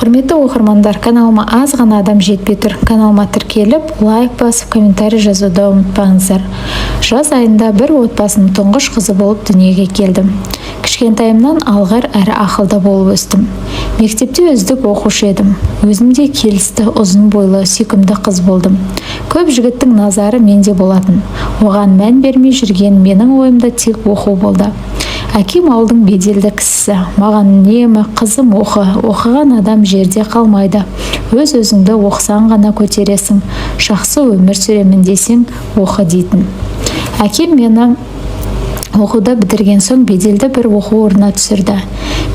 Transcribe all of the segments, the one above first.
Құрметті оқырмандар, каналыма аз ғана адам жетпей тұр. Каналыма тіркеліп, лайк басып, комментарий жазуды ұмытпаңыздар. Жаз айында бір отбасының тұңғыш қызы болып дүниеге келдім. Кішкентайымнан алғыр әрі ақылды болып өстім. Мектепте үздік оқушы едім. Өзім де келісті, ұзын бойлы, сүйкімді қыз болдым. Көп жігіттің назары менде болатын. Оған мән бермей жүрген менің ойымда тек оқу болды. Әкем ауылдың беделді кісісі. Маған үнемі: «Қызым, оқы, оқыған адам жерде қалмайды. Өз-өзіңді оқысаң ғана көтересің. Жақсы өмір сүремін десең, оқы», – дейтін. Әкем мені оқуды бітірген соң беделді бір оқу орнына түсірді.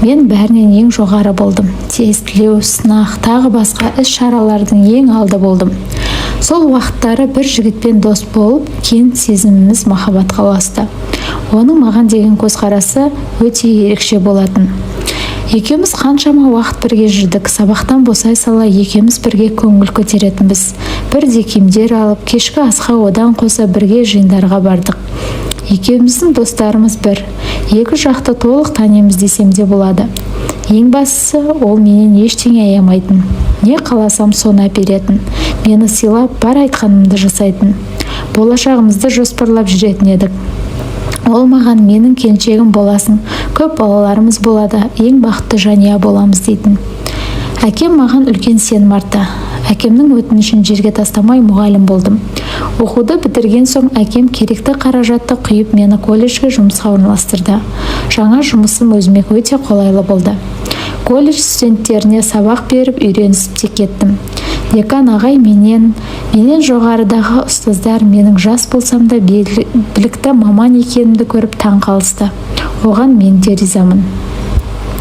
Мен бәрінен ең жоғары болдым. Тестілеу, сынақ, тағы басқа іс-шаралардың ең алды болдым. Сол уақыттары бір жігітпен дос болып, кейін сезіміміз махаббатқа ұласты. Оның маған деген көзқарасы өте ерекше болатын. Екеуміз қаншама уақыт бірге жүрдік. Сабақтан босай сала екеуміз бірге көңіл көтеретінбіз. Бірдей киімдер алып, кешкі асқа, одан қоса бірге жиындарға бардық. Екеуміздің достарымыз бір. Екі жақты толық танимыз десем де болады. Ең бастысы, ол менен ештеңе аямайтын. Не қаласам, соны әперетін. Мені сыйлап, бар айтқанымды жасайтын. Болашағымызды жоспарлап жүретін едік. Ол маған: «Менің келіншегім боласың, көп балаларымыз болады, ең бақытты жанұя боламыз», – дейтін. Әкем маған үлкен сенім артты. Әкемнің өтінішін жерге тастамай, мұғалім болдым. Оқуды бітірген соң әкем керекті қаражатты құйып, мені колледжге жұмысқа орналастырды. Жаңа жұмысым өзіме өте қолайлы болды. Колледж студенттеріне сабақ беріп, үйренісіп те кеттім. Декан ағай менен жоғарыдағы ұстаздар менің жас болсам да білікті маман екенімді көріп таң қалысты. Оған мен де ризамын.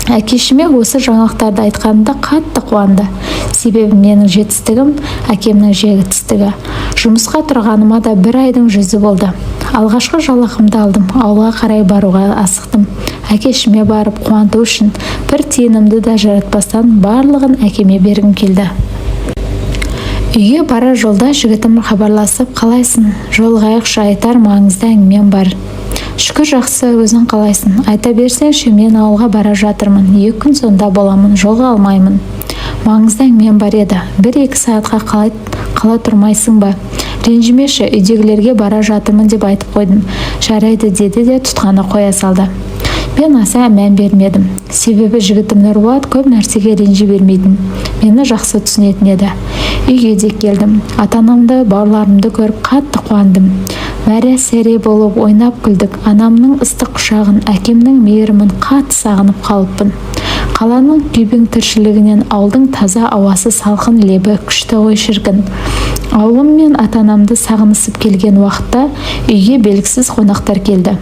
Әкешіме осы жаңалықтарды айтқанымда қатты қуанды. Себебі менің жетістігім – әкемнің жетістігі. Жұмысқа тұрғаныма да бір айдың жүзі болды. Алғашқы жалақымды алдым. Ауылға қарай баруға асықтым. Әкешіме барып қуанту үшін бір тиынымды да жаратпастан, барлығын әкеме бергім келді. Үйге барар жолда жігітім хабарласып: «Қалайсың, жолығайықшы, айтар маңызды әңгімем бар». «Шүкір, жақсы, өзің қалайсың? Айта берсеңші, мен ауылға бара жатырмын, 2 күн сонда боламын, жолыға алмаймын». «Маңызды әңгімем бар еді, 1-2 сағатқа қалай қала тұрмайсың ба? Ренжімеші, үйдегілерге бара жатырмын деп айтып қойдым». «Жарайды», – деді де тұтқаны қоя салды. Мен аса мән бермедім. Себебі жігітім Нұрболат көп нәрсеге ренжи бермейтін. Мені жақсы түсінетін еді. Үйге де келдім. Ата-анамды, бауырларымды көріп қатты қуандым. Мәре-сәре болып ойнап күлдік. Анамның ыстық құшағын, әкемнің мейірімін қатты сағынып қалыппын. Қаланың күйбең тіршілігінен ауылдың таза ауасы, салқын лебі күшті ғой, шіркін. Ауылым мен ата-анамды сағынысып келген уақытта үйге белгісіз қонақтар келді.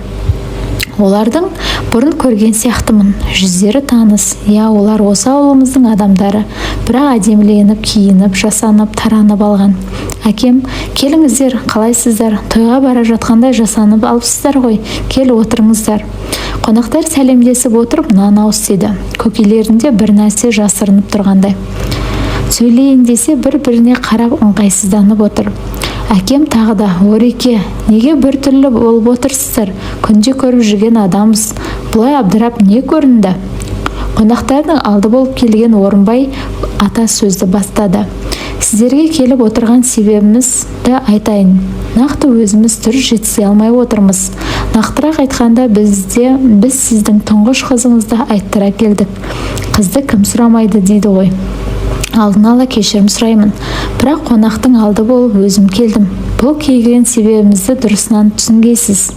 Олардың бұрын көрген сияқтымын, жүздері таныс. Иә, олар осы ауылымыздың адамдары, бірақ әдеміленіп киініп, жасанып, таранып алған. Әкем: «Келіңіздер, қалайсыздар? Тойға бара жатқандай жасанып алыпсыздар ғой, кел, отырыңыздар». Қонақтар сәлемдесіп отырып, нан ауыз тиді. Көкейлерінде бір нәрсе жасырынып тұрғандай. Сөйлейін десе, бір-біріне қарап ыңғайсызданып отыр. Әкем тағы да: «Ореке, неге бір түрлі болып отырсыздар? Күнде көріп жүрген адамбыз, бұлай абдырап не көрінді?» Қонақтардың алды болып келген Орынбай ата сөзді бастады: «Сіздерге келіп отырған себебімізді айтайын. Нақты өзіміз дұрыс жеткізе алмай отырмыз. Нақтырақ айтқанда, біз сіздің тұңғыш қызыңызды айттыра келдік. Қызды кім сұрамайды дейді ғой. Алдын ала кешірім сұраймын, бірақ қонақтың алды болып өзім келдім. Бұл келген себебімізді дұрысынан түсінгейсіз».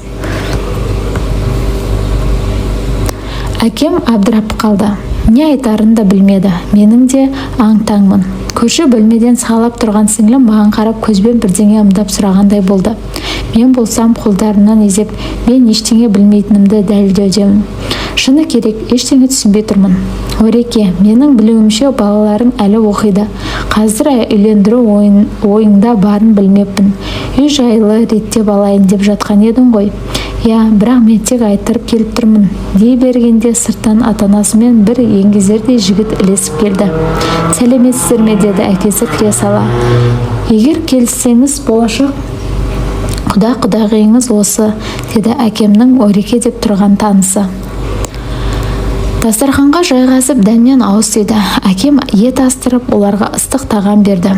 Әкем абдырап қалды. Не айтарын да білмеді. Менің де аң-таңмын. Көрші бөлмеден сығалап тұрған сіңлім маған қарап, көзбен бірдеңе ымдап сұрағандай болды. Мен болсам қолдарымнан изеп, мен ештеңе білмейтінімді дәлелдеудемін. Шыны керек, ештеңе түсінбей тұрмын. «Ореке, менің білуімше, балаларың әлі оқиды. Қазір үйлендіру ойыңда барын білмеппін. Үй жайлы реттеп алайын деп жатқан едің ғой». «Иә, бірақ мен тек айттырып келіп тұрмын», – дей бергенде сырттан ата-анасымен бір еңгезердей жігіт ілесіп келді. «Сәлеметсіздер ме?» – деді әкесі кіре сала. «Егер келіссеңіз, болашақ құда-құдағиыңыз осы», – деді әкемнің Ореке деп тұрған танысы. Дастарханға жайғасып, дәмнен ауыз тиді. Әкем ет астырып, оларға ыстық тағам берді.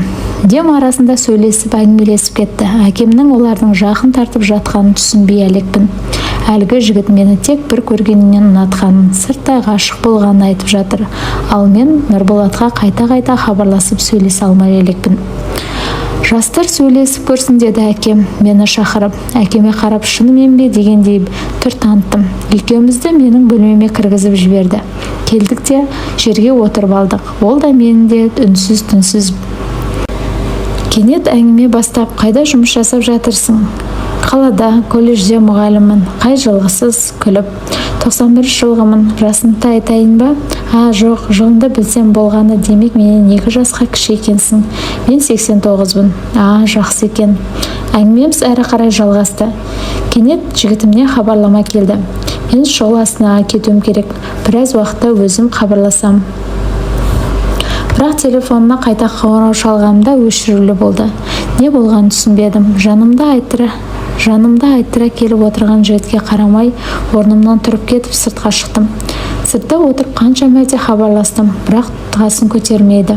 Дем арасында сөйлесіп, әңгімелесіп кетті. Әкемнің олардың жақын тартып жатқанын түсінбей әлекпін. Әлгі жігіт мені тек бір көргенінен ұнатқанын, сырттай ғашық болғанын айтып жатыр. Ал мен Нұрболатқа қайта-қайта хабарласып, сөйлесе алмай әлекпін. Жастар сөйлесіп көрсін, деді әкем мені шақырып. Әкеме қарап, шынымен бе дегендей түр таныттым. Екеумізді менің бөлмеме кіргізіп жіберді. Келдік те, жерге отырып алдық. Ол да, мен де үнсіз түнсіз. Кенет әңгіме бастап: «Қайда жұмыс жасап жатырсың?» «Қалада, колледжде мұғаліммін». «Қай жылғысыз?» Күліп. «91-жылғымын». «Жасымды айтайын ба?» «А, жоқ, жылыңды білсем болғаны». «Демек, менен 2 жасқа кіші екенсің». «Мен 89-бын». «А, жақсы екен». Әңгімеміз әрі қарай жалғасты. Кенет жігітімнен хабарлама келді: «Мен шұғыл Астанаға кетуім керек, біраз уақытта өзім хабарласам». Бірақ телефонына қайта қоңырау шалғанымда, өшірулі болды. Не болғанын түсінбедім. Жанымда айттыра келіп отырған жігітке қарамай, орнымнан тұрып кетіп, сыртқа шықтым. Сыртта отырып қанша мәрте хабарластым, бірақ тұтқасын көтермеді.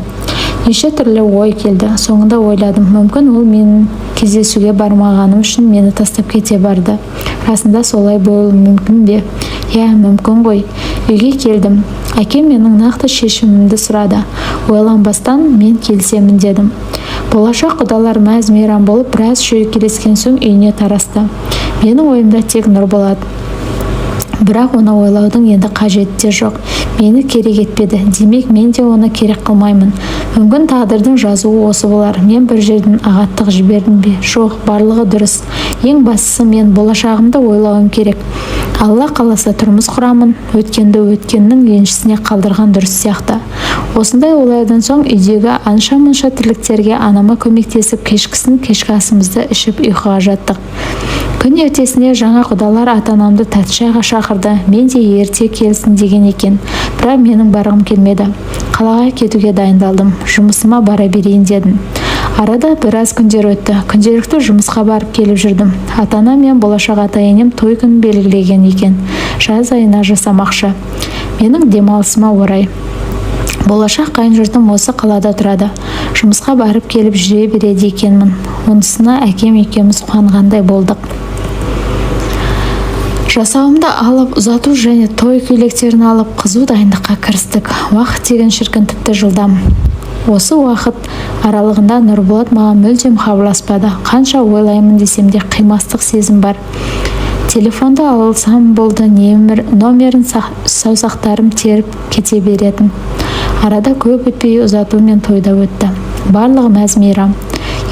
Неше түрлі ой келді. Соңында ойладым: мүмкін, ол менің кездесуге бармағаным үшін мені тастап кете барды. Расында солай болуы мүмкін бе? Иә, мүмкін ғой. Үйге келдім. Әкем менің нақты шешімімді сұрады. Ойланбастан «Мен келісемін» дедім. Болашақ құдалар мәз мейрам болып, біраз шүйіркелескен соң үйіне тарасты. Менің ойымда тек Нұрболат. Бірақ оны ойлаудың енді қажеті де жоқ. Мені керек етпеді, демек, мен де оны керек қылмаймын. Мүмкін, тағдырдың жазуы осы болар. Мен бір жерден ағаттық жібердім бе? Жоқ, барлығы дұрыс. Ең бастысы, мен болашағымды ойлауым керек. Алла қаласа, тұрмыс құрамын. Өткенді өткеннің еншісіне қалдырған дұрыс сияқты. Осындай ойлардан соң үйдегі анша-мұнша тірліктерге анама көмектесіп, кешкісін кешкі асымызды ішіп, ұйқыға жаттық. Күн ертесіне жаңа құдалар ата-анамды тәтті шайға шақырды. Мен де ерте келсін деген екен, бірақ менің барғым келмеді. Қалаға кетуге дайындалдым. Жұмысыма бара берейін дедім. Арада біраз күндер өтті. Күнделікті жұмысқа барып келіп жүрдім. Ата-анам мен болашақ ата-енем той күнін белгілеген екен. Жаз айына жасамақшы, менің демалысыма орай. Болашақ қайын жұртым осы қалада тұрады. Жұмысқа барып келіп жүре береді екенмін. Онысына әкем екеуміз қуанғандай болдық. Жасауымды алып, ұзату және той көйлектерін алып, қызу дайындыққа кірістік. Уақыт деген, шіркін, тіпті жылдам. Осы уақыт аралығында Нұрболат маған мүлдем хабарласпады. Қанша ойлаймын десем де, қимастық сезім бар. Телефонды алсам болды, номерін саусақтарым теріп кете беретін. Арада көп өтпей ұзату мен той да өтті. Барлығы мәз мейрам.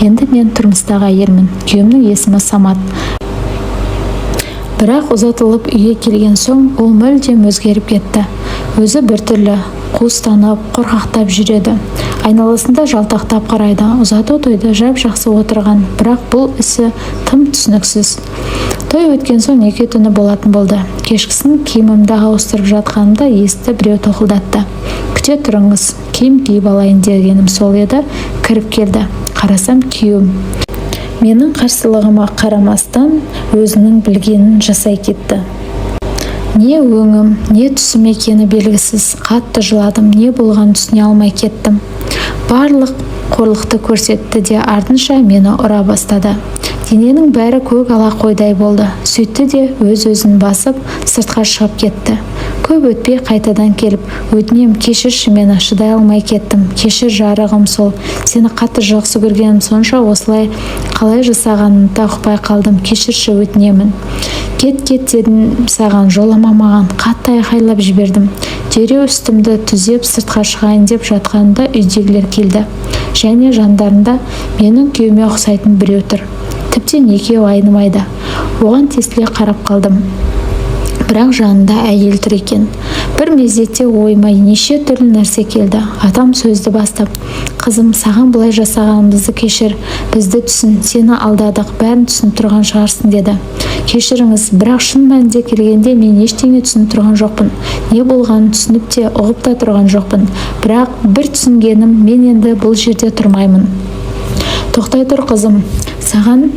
Енді мен тұрмыстағы әйелмін. Күйеуімнің есімі Самат. Бірақ ұзатылып үйге келген соң, ол мүлдем өзгеріп кетті. Өзі біртүрлі қуыстанып, қорқақтап жүреді. Айналасында жалтақтап қарайды. Ұзату тойда жап-жақсы отырған, бірақ бұл ісі тым түсініксіз. Той өткен соң неке түні болатын болды. Кешкісін киімімді ауыстырып жатқанымда, есікті біреу тоқылдатты. «Күте тұрыңыз, киім киіп алайын» дегенім сол еді, кіріп келді. Қарасам, күйеуім. Менің қарсылығыма қарамастан, өзінің білгенін жасай кетті. Не өңім, не түсім екені белгісіз, қатты жыладым. Не болғанын түсіне алмай кеттім. Барлық қорлықты көрсетті де, артынша мені ұра бастады. Дененің бәрі көк ала қойдай болды. Сөйтті де, өз-өзін басып, сыртқа шығып кетті. Көп өтпей қайтадан келіп: «Өтінем, кешірші мені, шыдай алмай кеттім, кешір, жарығым. Сол сені қатты жақсы көргенім сонша, осылай қалай жасағанымды да ұқпай қалдым. Кешірші, өтінемін». «Кет, кет дедім саған, жолама маған!» Қатты айқайлап жібердім. Дереу үстімді түзеп, сыртқа шығайын деп жатқанымда, үйдегілер келді және жандарында менің күйеуіме ұқсайтын біреу тұр. Тіптен екеуі айнымайды. Оған тесіле қарап қалдым, бірақ жанында әйел тұр екен. Бір мезетте ойыма неше түрлі нәрсе келді. Атам сөзді бастап: «Қызым, саған бұлай жасағанымызды кешір, бізді түсін, сені алдадық, бәрін түсініп тұрған шығарсың», – деді. «Кешіріңіз, бірақ шын мәнінде келгенде, мен ештеңе түсініп тұрған жоқпын. Не болғанын түсініп те, ұғып та тұрған жоқпын. Бірақ бір түсінгенім, мен енді бұл жерде тұрмаймын». «Тоқтай тұр, қызым, саған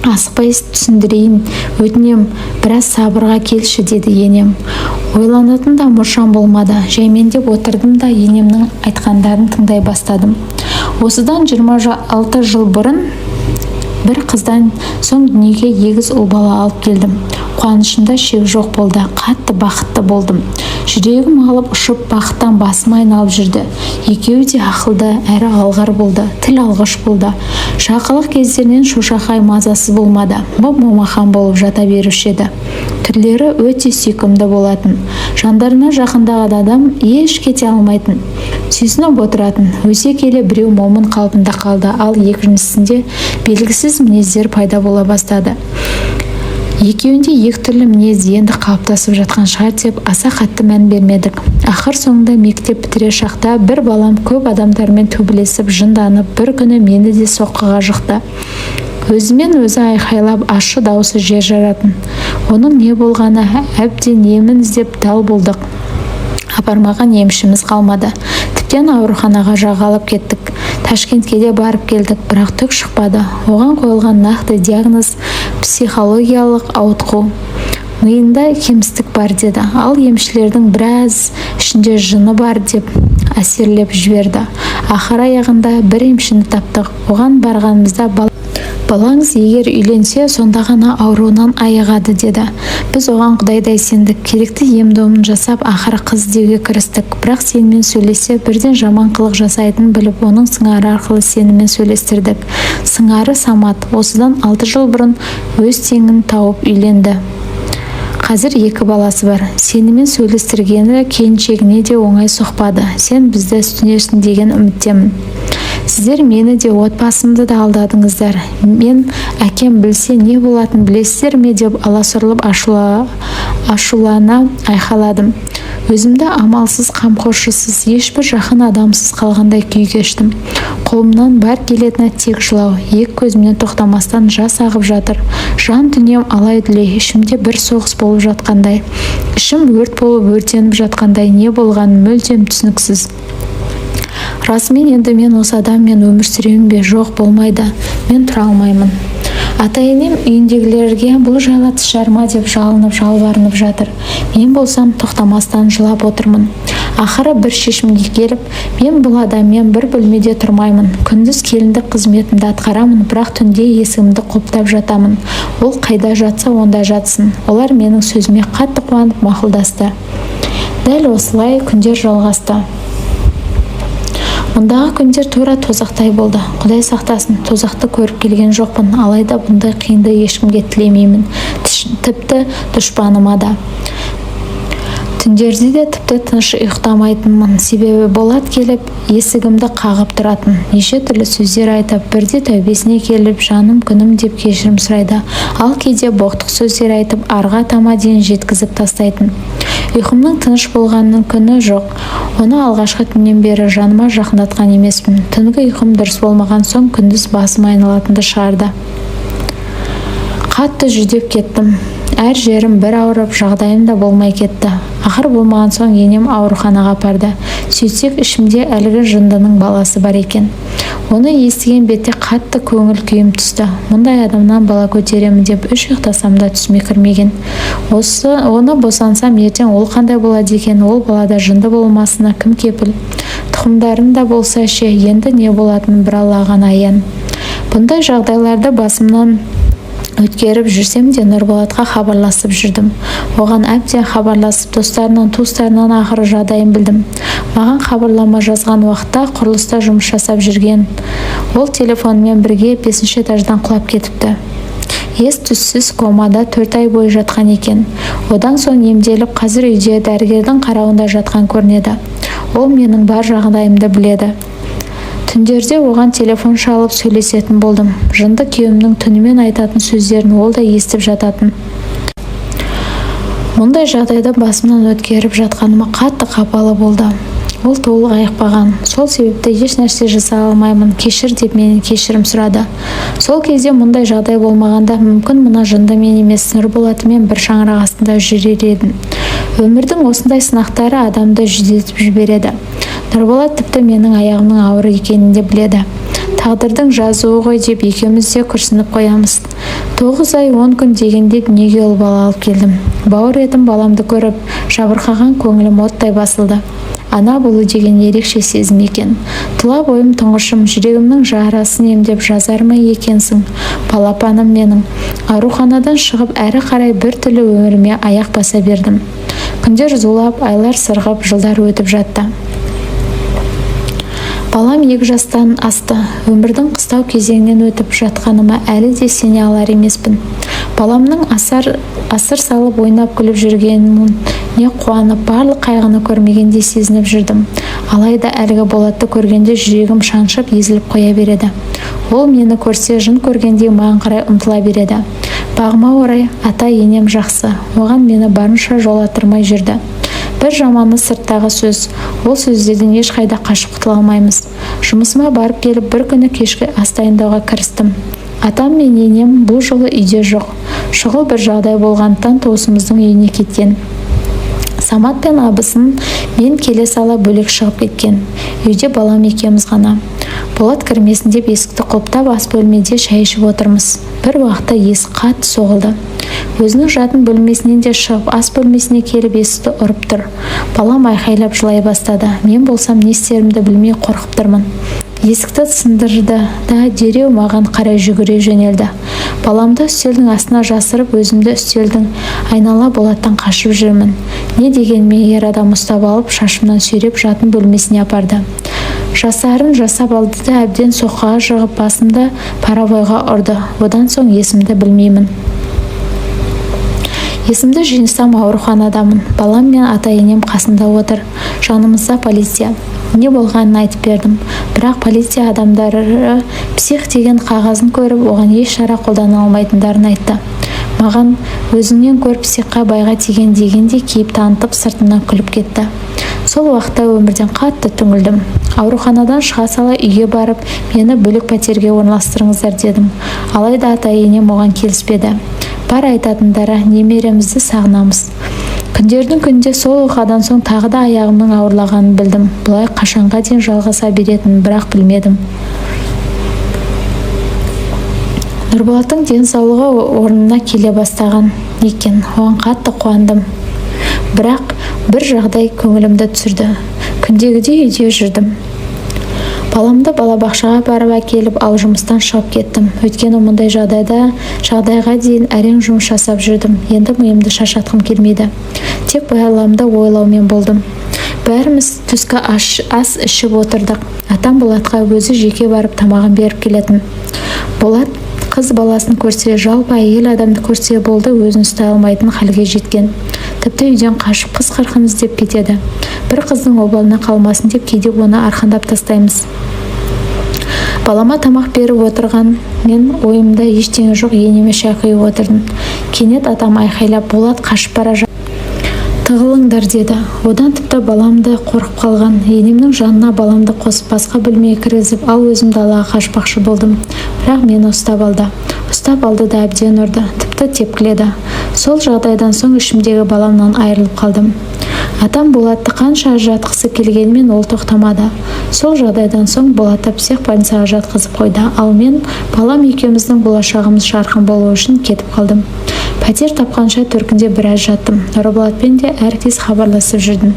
Асықпай түсіндірейін, өтінем, біраз сабырға келші, деді енем. Ойланатын да мұршам болмады. Жәймендеп отырдым да енемнің айтқандарын тыңдай бастадым. Осыдан 26 жыл бұрын бір қыздан соң дүниеге егіз ұл бала алып келдім. Қуанышымда шек жоқ болды, қатты бақытты болдым. Жүрегім алып ұшып, бақыттан басым айналып жүрді. Екеуі де ақылды әрі алғыр болды, тіл алғыш болды. Шақалық кездерінен шошақай мазасыз болмады. Момақан болып жата беруші еді. Түрлері өте сүйкімді болатын. Жандарына жақындаған адам еш кете алмайтын. Сүйсініп отыратын. Өсе келе біреу момын қалпында қалды, ал екіншісінде белгісіз мінездер пайда бола бастады. Екеуінде екі түрлі мінез енді қалыптасып жатқан шығар деп аса қатты мән бермедік. Ақыр соңында мектеп бітірер шақта бір балам көп адамдармен төбелесіп, жынданып, бір күні мені де соққыға жықты. Өзімен өзі айқайлап, ащы даусы жер жаратын. Оның не болғаны, әбден емін іздеп дал болдық. Апармаған емшіміз қалмады. Тіптен ауруханаға жағалап кеттік. Ташкентке де барып келдік, бірақ түк шықпады. Оған қойылған нақты диагноз психологиялық ауытқу. Миында кемістік бар деді. Ал емшілердің біраз ішінде жыны бар деп әсерлеп жіберді. Ақыр аяғында бір емшіні таптық. Оған барғанымызда балаңыз егер үйленсе, сонда ғана ауруынан айығады деді. Біз оған құдайдай сендік. Керекті ем-домын жасап, ақыры қыз іздеуге кірістік. Бірақ сенімен сөйлессе, бірден жаман қылық жасайтынын біліп, оның сыңары арқылы сенімен сөйлестірдік. Сыңары Самат осыдан 6 жыл бұрын өз теңін тауып үйленді. Қазір 2 баласы бар. Сенімен сөйлестіргені келіншегіне де оңай соқпады. Сен бізді түсінесің деген үміттемін. Сіздер мені де, отбасымды да алдадыңыздар. Мен әкем білсе не болатынын білесіздер ме деп аласұрылып ашулана айқайладым. Өзімді амалсыз, қамқоршысыз, ешбір жақын адамсыз қалғандай күй кештім. Қолымнан бар келетіні тек жылау. Екі көзімнен тоқтамастан жас ағып жатыр. Жан дүнием алай-дүлей, ішімде бір соғыс болып жатқандай. Ішім өрт болып өртеніп жатқандай, не болғаны мүлдем түсініксіз. Расымен енді мен осы адаммен өмір сүремін бе? Жоқ, болмайды. Мен тұра алмаймын. Ата-енем үйіндегілерге бұл жайлы тіс жарма деп жалынып жалбарынып жатыр. Мен болсам тоқтамастан жылап отырмын. Ақыры бір шешімге келіп, мен бұл адаммен бір бөлмеде тұрмаймын. Күндіз келіндік қызметімді атқарамын, бірақ түнде есігімді құлыптап жатамын. Ол қайда жатса, онда жатсын. Олар менің сөзіме қатты қуанып мақұлдасты. Дәл осылай күндер жалғасты. Мұндағы күндер тура тозақтай болды. Құдай сақтасын, тозақты көріп келген жоқпын. Алайда бұндай қиынды ешкімге тілемеймін. Тіпті дұшпаныма да. Түндерде де тіпті тыныш ұйықтамайтынмын. Себебі Болат келіп, есігімді қағып тұратын. Неше түрлі сөздер айтып, бірде тәубесіне келіп, жаным, күнім деп кешірім сұрайды. Ал кейде боқтық сөздер айтып, арға тама дейін жеткізіп тастайтын. Ұйқымның тыныш болғанының күні жоқ. Оны алғашқы түннен бері жаныма жақындатқан емеспін. Түнгі ұйқым дұрыс болмаған соң күндіз басым айналатынды шығарды. Қатты жүдеп кеттім. Әр жерім бір ауырып, жағдайым да болмай кетті. Ақыр болмаған соң енем ауруханаға апарды. Сөйтсек, ішімде әлгі жындының баласы бар екен. Оны естіген бетте қатты көңіл күйім түсті. Мұндай адамнан бала көтеремін деп үш ұйықтасам да түсіме кірмеген. Оны босансам ертең ол қандай болады екен, ол балада жынды болмасына кім кепіл? Тұқымдарым да болса ше, енді не болатынын бір Алла ғана аян. Бұндай жағдайларды басымнан өткеріп жүрсем де Нұрболатқа хабарласып жүрдім. Оған әбден хабарласып, достарынан, туыстарынан ақыры жағдайын білдім. Маған хабарлама жазған уақытта құрылыста жұмыс жасап жүрген. Ол телефонымен бірге 5-ші этаждан құлап кетіпті. Ес-түссіз комада 4 ай бойы жатқан екен. Одан соң емделіп, қазір үйде дәрігердің қарауында жатқан көрінеді. Ол менің бар жағдайымды біледі. Түндерде оған телефон шалып сөйлесетін болдым. Жынды күйеуімнің түнімен айтатын сөздерін ол да естіп жататын. Мұндай жағдайды басымнан өткеріп жатқаныма қатты қапалы болды. Ол толық айықпаған. Сол себепті еш нәрсе жасай алмаймын, кешір деп менен кешірім сұрады. Сол кезде мұндай жағдай болмағанда мүмкін мына жындымен емес, Нұрболатымен бір шаңырақ астында жүрер едім. Өмірдің осындай сынақтары адамды жүдетіп жібереді. Нұрболат тіпті менің аяғымның ауыр екенін де біледі. Тағдырдың жазуы ғой деп екеуміз де күрсініп қоямыз. 9 ай 10 күн дегенде дүниеге ұл бала алып келдім. Бауыр етім баламды көріп, жабырқаған көңілім оттай басылды. Ана болу деген ерекше сезім екен. Тұла бойым тұңғышым, жүрегімнің жарасын емдеп жазар ма екенсің, балапаным менің. Ауруханадан шығып, әрі қарай бір түрлі өміріме аяқ баса бердім. Күндер зулап, айлар сырғып, жылдар өтіп жатты. Балам 2 жастан асты. Өмірдің қыстау кезеңінен өтіп жатқаныма әлі де сене алар емеспін. Баламның асыр салып ойнап күліп жүргеніне қуанып, барлық қайғыны көрмегендей сезініп жүрдім. Алайда әлгі Болатты көргенде жүрегім шаншып, езіліп қоя береді. Ол мені көрсе, жын көргендей маған қарай ұмтыла береді. Бағыма орай, ата енем жақсы, оған мені барынша жолаттырмай жүрді. Бір жаманы сырттағы сөз. Ол сөздерден ешқайда қашып құтыла алмаймыз. Жұмысыма барып келіп, бір күні кешкі ас дайындауға кірістім. Атам мен енем бұл жолы үйде жоқ. Шұғыл бір жағдай болғандықтан туысымыздың үйіне кеткен. Самат пен абысын мен келе сала бөлек шығып кеткен. Үйде балам екеуміз ғана. Болат кірмесін деп есікті құлыптап, ас бөлмеде шай ішіп отырмыз. Бір уақытта есік қатты соғылды. Өзінің жатын бөлмесінен де шығып, ас бөлмесіне келіп, есікті ұрып тұр. Балам айқайлап жылай бастады. Мен болсам не істерімді білмей қорқып тұрмын. Есікті сындырды да, дереу маған қарай жүгіре жөнелді. Баламды үстелдің астына жасырып, өзімді үстелдің айнала Болаттан қашып жүрмін. Не дегенмен ер адам ұстап алып, шашымнан сүйреп, жатын бөлмесіне апарды. Жасарын жасап алды да, әбден соққыға жығып, басымды паровойға ұрды. Одан соң есімді білмеймін. Есімді жинасам, ауруханадамын. Балам мен ата-енем қасында отыр. Жанымызда полиция. Не болғанын айтып бердім. Бірақ полиция адамдары псих деген қағазын көріп, оған еш шара қолдана алмайтындарын айтты. Маған «Өзіңнен көр, психқа байға тиген» дегендей кейіп танытып, сыртымнан күліп кетті. Сол уақытта өмірден қатты түңілдім. Ауруханадан шыға сала үйге барып, мені бөлек пәтерге орналастырыңыздар дедім. Алайда ата-енем оған келіспеді. Бар айтатындары: «Немеремізді сағынамыз». Күндердің күнінде сол оқиғадан соң тағы да аяғымның ауырлағанын білдім. Бұлай қашанға дейін жалғаса беретінін бірақ білмедім. Нұрболаттың денсаулығы орнына келе бастаған екен. Оған қатты қуандым. Бірақ бір жағдай көңілімді түсірді. Күндегідей үйде жүрдім. Баламды балабақшаға барып әкеліп, ал жұмыстан шығып кеттім. Өйткені мұндай жағдайға дейін әрең жұмыс жасап жүрдім. Енді миымды шаршатқым келмейді. Тек баламды ойлаумен болдым. Бәріміз түскі ас ішіп отырдық. Атам Болатқа өзі жеке барып тамағын беріп келетін. Болат қыз баласын көрсе, жалпы әйел адамды көрсе болды, өзін ұстай алмайтын халге жеткен. Тіпті үйден қашып, қыз-қырқын іздеп кетеді. Бір қыздың обалына қалмасын деп кейде оны арқандап тастаймыз. Балама тамақ беріп отырған мен ойымда ештеңе жоқ, енеме шай құйып отырдым. Кенет атам айқайлап: «Болат қашып бара жатыр, тығылыңдар!» – деді. Одан тіпті балам да қорқып қалған. Енемнің жанына баламды қосып, басқа бөлмеге кіргізіп, ал өзім далаға қашпақшы болдым. Бірақ мені ұстап алды. Ұстап алды да, әбден ұрды, тіпті тепкіледі. Сол жағдайдан соң ішімдегі баламнан айырылып қалдым. Атам Болатты қанша ажыратқысы келгенімен, ол тоқтамады. Сол жағдайдан соң Болатты психбольницаға жатқызып қойды. Ал мен балам екеуміздің болашағымыз жарқын болуы үшін кетіп қалдым. Пәтер тапқанша төркінде біраз жаттым. Нұрболатпен де әркез хабарласып жүрдім.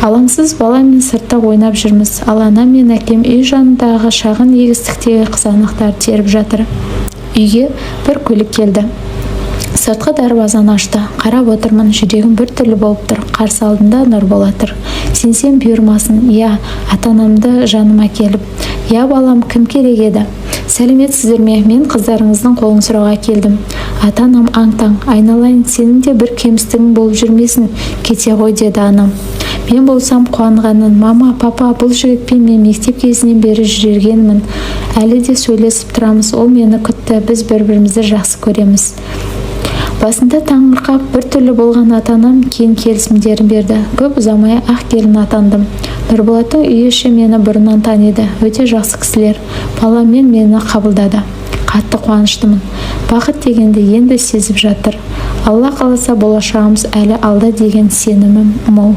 Алаңсыз баламен сыртта ойнап жүрміз. Ал анам мен әкем үй жанындағы шағын егістіктегі қызанақтарды теріп жатыр. Үйге бір көлік келді. Сыртқы дарбазаны ашты. Қарап отырмын, жүрегім біртүрлі болып тұр. Қарсы алдында Нұрболат тұр. Сенсем бұйырмасын. Иә, ата-анамды жаныма келіп. Иә, балам, кім керек еді? Сәлеметсіздер ме? Мен қыздарыңыздың қолын сұрауға келдім. Ата-анам аң-таң. «Айналайын, сенің де бір кемістігің болып жүрмесін, кете ғой», – деді анам. Мен болсам қуанғаннан: «Мама, папа, бұл жігітпен мен мектеп кезінен бері жүргенмін. Әлі де сөйлесіп тұрамыз. Ол мені күтті. Біз бір-бірімізді жақсы көреміз». Басында таңырқап, біртүрлі болған ата-анам кейін келісімдерін берді. Көп ұзамай ақ келін атандым. Нұрболаттың үй іші мені бұрыннан таниды. Өте жақсы кісілер. Баламмен мені қабылдады. Қатты қуаныштымын. Бақыт дегенді енді сезіп жатыр. Алла қаласа, болашағымыз әлі алда деген сенімім мол.